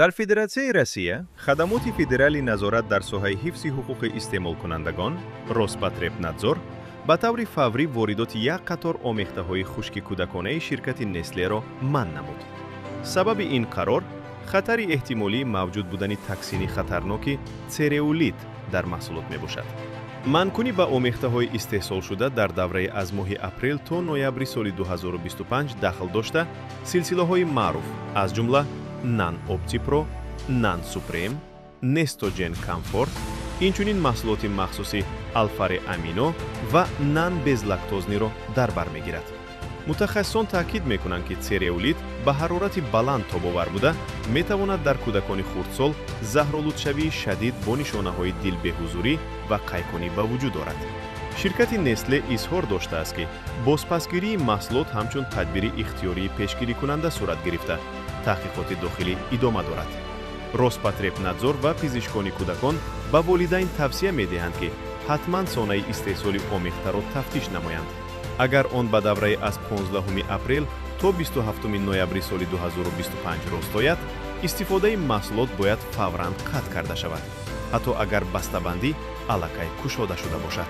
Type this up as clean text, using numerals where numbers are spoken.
Дар Федератсияи Россия Хадамоти федералии назорат дар соҳаи ҳифзи ҳуқуқи истеъмолкунандагон, Роспотребнадзор, ба таври фаврӣ воридоти як қатор омехтаҳои хушки кӯдаконаи ширкати Нестлеро манъ намуд. Сабаби ин қарор хатари эҳтимолии мавҷуд будани токсини хатарноки цереулит дар маҳсулот мебошад. Манъкунӣ ба омехтаҳои истеҳсолшуда дар давраи аз моҳи апрел то ноябри соли 2025 дахл дошта, силсилаҳои маъруф, аз ҷумла Нан Оптипро, Нан Супрем, Нестоҷен Комфорт, инчунин маҳсулоти махсуси Алфаре Амино ва Нан безлактозниро дар бар мегирад. Мутахассисон таъкид мекунанд, ки цереулит ба ҳарорати баланд тобовар буда, метавонад дар кӯдакони хурдсол заҳролудшавии шадид бо нишонаҳои дилбеҳузурӣ ва қайконӣ ба вуҷуд орад. Ширкати Нестле изҳор доштааст, ки бозпасгирии маҳсулот ҳамчун тадбири ихтиёрии пешгирикунанда сурат гирифта, таҳқиқоти дохилӣ идома дорад. Роспотребнадзор ва пизишкони кӯдакон ба волидайн тавсия медиҳанд, ки ҳатман сонаи истеҳсоли омехтаро тафтиш намоянд. Агар он ба давраи аз 15 апрел то 27 ноябри соли 2025 рост ояд, истифодаи маҳсулот бояд фавран қатъ карда шавад, ҳатто агар бастабандӣ аллакай кушода шуда бошад.